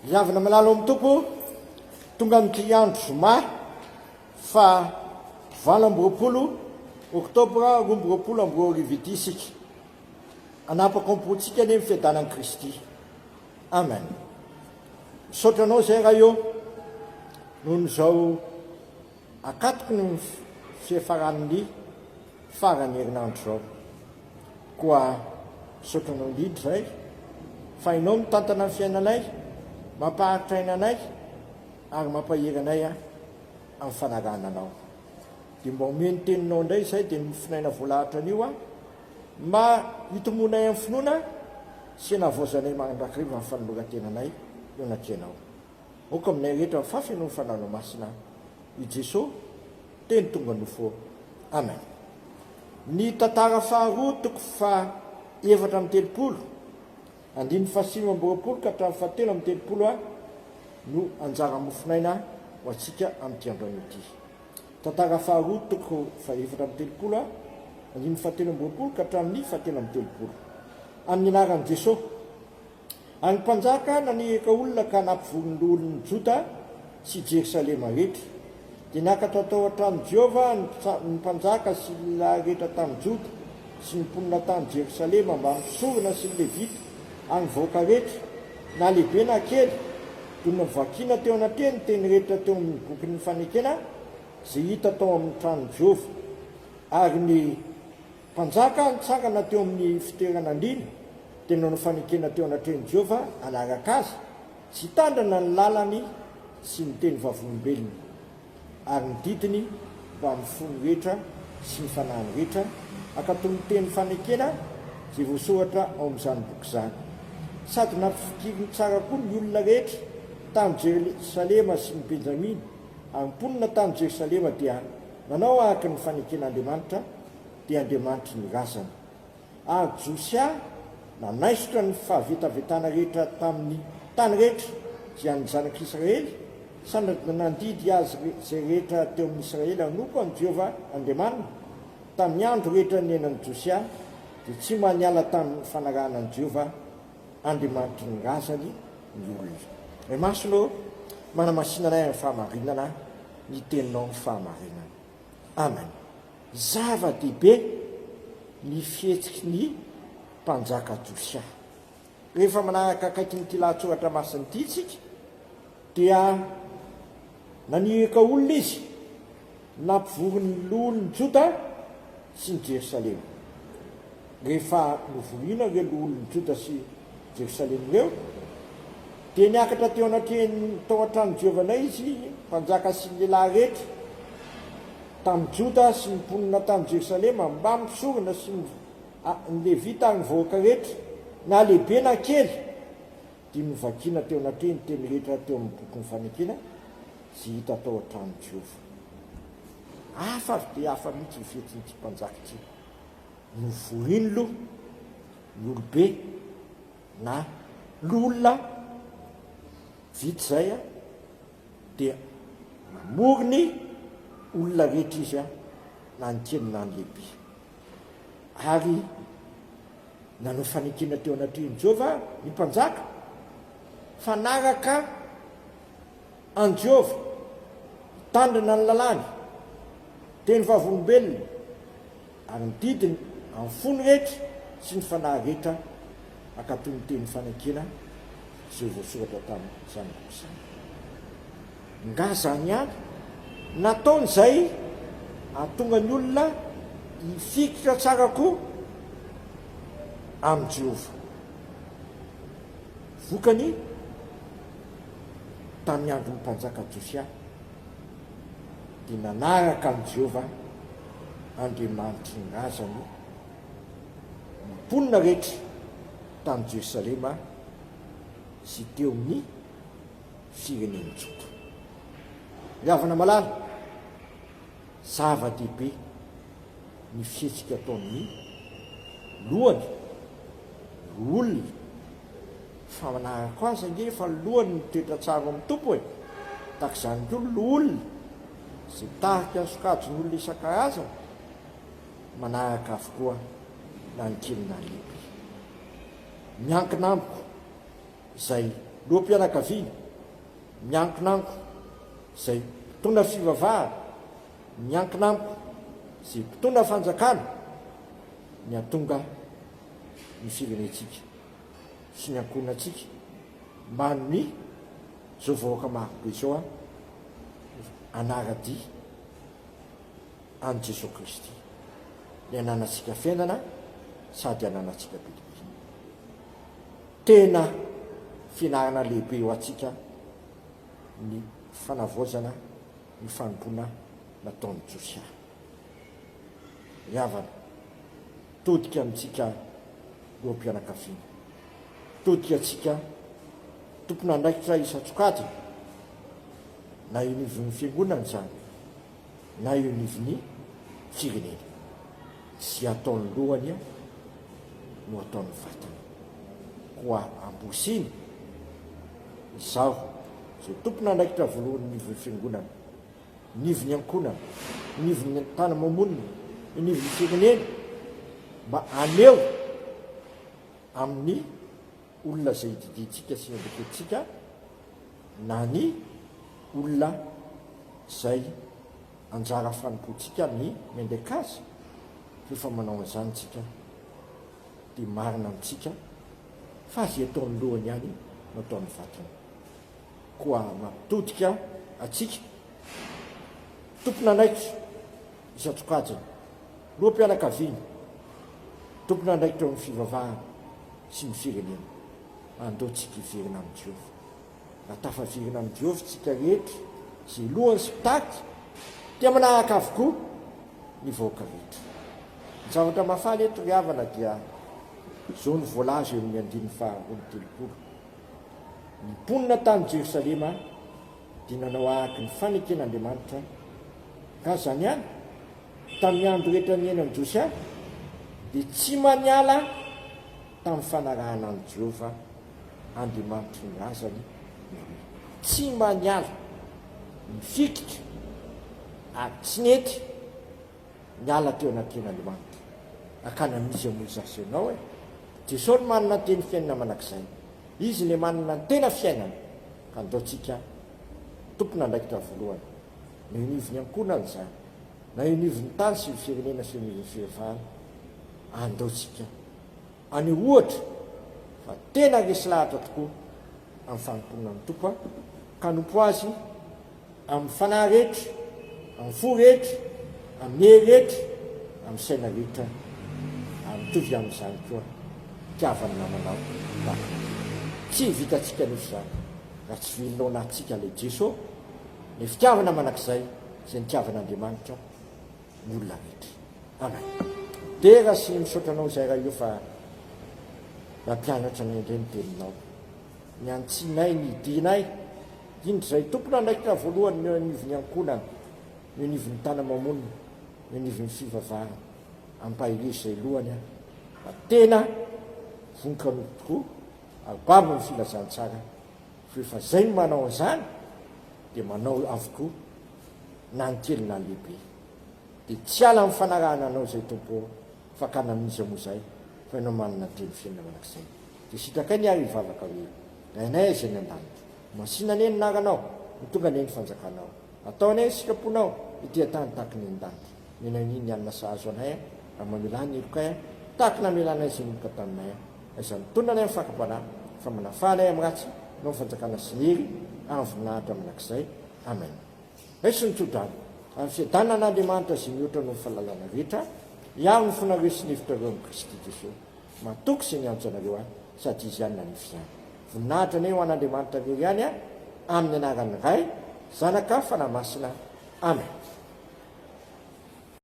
Ry havana malala ao amin'ny Tompo, tonga amin'ity andro zoma faha 28 oktobra 2022 ity isika. Hanapaka ao am-pontsika anie ny fiadanan'i Kristy. Amen. Misaotra Anao izay Ray ô, noho ny izao akatoky ny fiafaran'ny faran'ny herinandro izao. Koa misaotra Anao indrindra izay fa Ianao mitantana ny fiainanay, mampaharitra aina anay ary mampahery anay amin'ny fanarahana Anao. Dia mba omeo ny Teninao indray izay dia ny mofonaina voalahatra anio aho mba hitomboanay amin'ny finoana sy hanavaozanay mandrakariva ny fanoloran-tenanay eo anatrehanao. Aoka aminay rehetra ny fahafenoan'ny Fanahinao Masina, i Jeso, Teny tonga nofo. Amen. Ny tantara faharoa toko faha 34, andininy faha 29 ka hatramin'ny faha 33 a no anjara mofonaina ho antsika amin'ity androany ity. Tantara faharoa toko faha 34 a, andininy faha 23 ka hatramin'ny faha 33. Amin'ny anaran'i Jeso. Ary ny mpanjaka naniraka olona ka nampivory ny loholon'ny Joda sy Jerosalema rehetra. Dia niakatra tao an-tranon'i Jehovah ny mpanjaka sy ny lehilahy rehetra tany Joda sy ny mponina tany Jerosalema mbamin'ny mpisorona sy ny Levita ary ny vahoaka rehetra, na lehibe na kely, dia novakina teo anatrehany ny teny rehetra teo amin'ny bokin'ny fanekena izay hita tao amin'ny tranon'i Jehovah. Ary ny. Mpanjaka nitsangana teo amin'ny fitoeran'andriana, dia nanao fanekena teo anatrehan'i Jehovah hanaraka azy, sy hitandrina ny lalany sy ny teny vavolombelony, ary ny didiny mbamin'ny fony rehetra sy ny fanahiny rehetra, hankatò ny teny fanekena izay voasoratra ao amin'izany boky izany. Sady nampifikiriny tsara koa ny olona rehetra tany Jerosalema sy ny Benjamina, ary ny mponina tany Jerosalema dia nanao araka ny faneken'Andriamanitra, dia Andriamanitry ny razany. Ary Josia nanaisotra ny fahavetavetana rehetra tamin'ny tany rehetra izay an'ny zanak'Israely, sady nandidy azy izay rehetra teo amin'i Israely hanompo an'i Jehovah Andriamaniny, tamin'ny andro rehetra niainan'i Josia, dia tsy mba niala tamin'ny fanarahana an'i Jehovah Andriamanitry ny razany ny olona. Ray Masina ô, manamasina anay amin'ny fahamarinana, ny teninao ny fahamarinana. Amen. Zava-dehibe ny fihetsiky ny mpanjaka Josia. Rehefa manaraka akaiky an'ity lahatsoratra masina ity isika, dia naniraka olona izy nampivory ny loholon'i Joda sy ny Jerosalema. Rehefa novorina ireo loholon'i Joda sy Jerosalema ireo, dia niakatra teo anatrehan'ny tao an-tranon'i Jehovah izy, mpanjaka sy ny lehilahy rehetra tamin'i Joda sy ny mponina tany Jerosalema, mbamin'ny mpisorona sy ny Levita ary ny vahoaka rehetra, na lehibe na kely, dia novakina teo anatrehany ny teny rehetra teo amin'ny bokin'ny fanekena izay hita tao an-tranon'i Jehovah. Hafa ary dia hafa mihitsy ny fihetsin'ity mpanjaka ity. Novoriny loha ny olobe na loholona vita izay dia namory ny olona rehetra izy na ny kely na ny lehibe. Ary nanao fanekena teo anatrehan'i Jehovah ny mpanjaka fa naraka an'i Jehovah, hitandrina ny lalàny, teny vavolombelona, ary ny didiny amin'ny fony rehetra sy ny fanahy rehetra hankatò ny teny fanekena izay voasoratra tamin'izany boky izany. Nga zany ihany? Nataony izay hahatonga ny olona hifikitra tsara koa amin'i Jehovah. Vokany, tamin'ny andron'ny mpanjaka Josia, dia nanaraka an'i Jehovah Andriamanitry ny razany ny mponina rehetra tany Jerosalema sy teo amin'ny firenen'i Joda. Ry havana malala, zava-dehibe ny fihetsika ataon'ny lohany, loholona, fa manaraka azy ange efa ny lohany mitoetra tsara ao amin'ny Tompo e! Tahaka izany koa ny loholona, izay mitarika ny sokajin'olona isan-karazany, manaraka avokoa na ny kely na ny lehibe. Miankina amiko izay. loham-pianakaviana, miankina amiko, izay mpitondra fivavahana, miankina amiko, izay mpitondra fanjakana, ny hahatonga ny firenentsika sy ny ankohonantsika mbamin'ny izao vahoaka marobe izao hanara-dia an'i Jesoa Kristy, ny hananantsika fiainana sady hananantsika be dia be. Tena fianarana lehibe ho antsika ny fanavaozana ny fanompoana nataon'i Josia. Ry havana, todika amintsika loham-pianakaviana, todika antsika tompon'andraikitra isan-tsokajiny, na eo anivon'ny fiangonana izany, na eo anivon'ny firenena. Izay ataon'ny lohany no ataon'ny vatany. Koa ambosiny, izaho, izay tompon'andraikitra voalohany anivon'ny fiangonana, anivon'ny ankohonana, anivon'ny tany mamonina, anivon'ny firenena, mba haneho amin'ny olona izay ididiantsika sy iandraiketintsika na ny olona izay anjara fanompoantsika ny miandraika azy, rehefa manao an'izany tsika dia marina amintsika fa izay ataon'ny lohany ihany no ataon'ny vatany. Koa mampitodika antsika tompon'andraikitra isan-tsokajiny, loham-pianakaviana, tompon'andraikitra eo amin'ny fivavahana sy ny firenena, andao tsika hiverina amin'i Jehovah. Raha tafaverina amin'i Jehovah isika rehetra, izay lohany sy mpitarika, dia manaraka avokoa ny vahoaka rehetra. Ny zavatra mahafaly eto ry havana dia izao no voalaza eo amin'ny andininy faha-32. Ny mponina tany Jerosalema dia nanao araka ny faneken'Andriamanitra, ka izany ihany, tamin'ny andro rehetra niainan'i Josia, dia tsy mba niala tamin'ny fanarahana an'i Jehovah Andriamanitry ny razany ny olona. Tsy mba niala, nifikitra ary tsy nety niala teo anatrehan'Andriamanitra. Hakany amin'iza moa izaho sy ianao e? Jesosy no manana ny teny fiainana mandrakizay. Izy ilay manana ny tena fiainana. Ka andao tsika tompon'andraikitra voalohany, na eo anivon'ny ankohonana izany, na eo anivon'ny tany sy ny firenena sy eo anivon'ny fivavahana, andao tsika haneho ohatra fa tena resy lahatra tokoa amin'ny fanompoana ny Tompo ka hanompo Azy amin'ny fanahy rehetra, amin'ny fo rehetra, amin'ny hery rehetra, amin'ny saina rehetra, ary mitovy amin'izany koa, tiava ny namanao tahaka ny tenanao. Tsy vitantsika anefa izany raha tsy velona ao anatintsika ilay Jeso, ilay fitiavana mandrakizay izay nitiavan'Andriamanitra ny olona rehetra. Amen. Dera sy misaotra anao izay Ray o fa nampianatra anay indray ny teninao. Ny antsinay, ny dinay, indro izay tompon'andraikitra voalohany ny eo anivon'ny ankohonana, ny eo anivon'ny tana-mamonina, ny eo anivon'ny fivavahana. Ampaherezo izay lohany aho fa tena vonkanoko tokoa ary babo ny filazantsara fa efa izay no manao an'izany dia manao avokoa na ny kely na ny lehibe. Dia tsy hiala amin'ny fanarahana anao izay Tompo ô, fakana amin'iza moa izay fa ianao manana ny teny fiainana mandrakizay. Dia sitrakay ny ary hivavaka hoe, Rainay izay any an-danitra, masina anie ny anaranao, ho tonga anie ny fanjakanao. Atao anie ny sitraponao, ety an-tany tahaka ny any an-danitra. Omenay ny ny hanina sahazo anay, ary mamelà ny helokay, tahaka ny namelanay izay ninoka taminay. Aiza mitondra anay amin'ny fakam-panahy, fa manafaha anay amin'ny ratsy, Anao ny fanjakana sy ny hery ary ny voninahitra mandrakizay. Amen. Raiso ny tso-drano, ary ny fiadanan'Andriamanitra izay mihoatra noho ny fahalalana rehetra, hiaro ny fonareo sy ny hevitrareo amin'i Kristy Jesoa. Matoky izay niantso anareo ahy, sady Izy ihany nanefy izany. Voninahitra anie ho an'Andriamanitra irery ihany, amin'ny anaran'ny Ray, Zanaka, Fanahy Masina. Amen.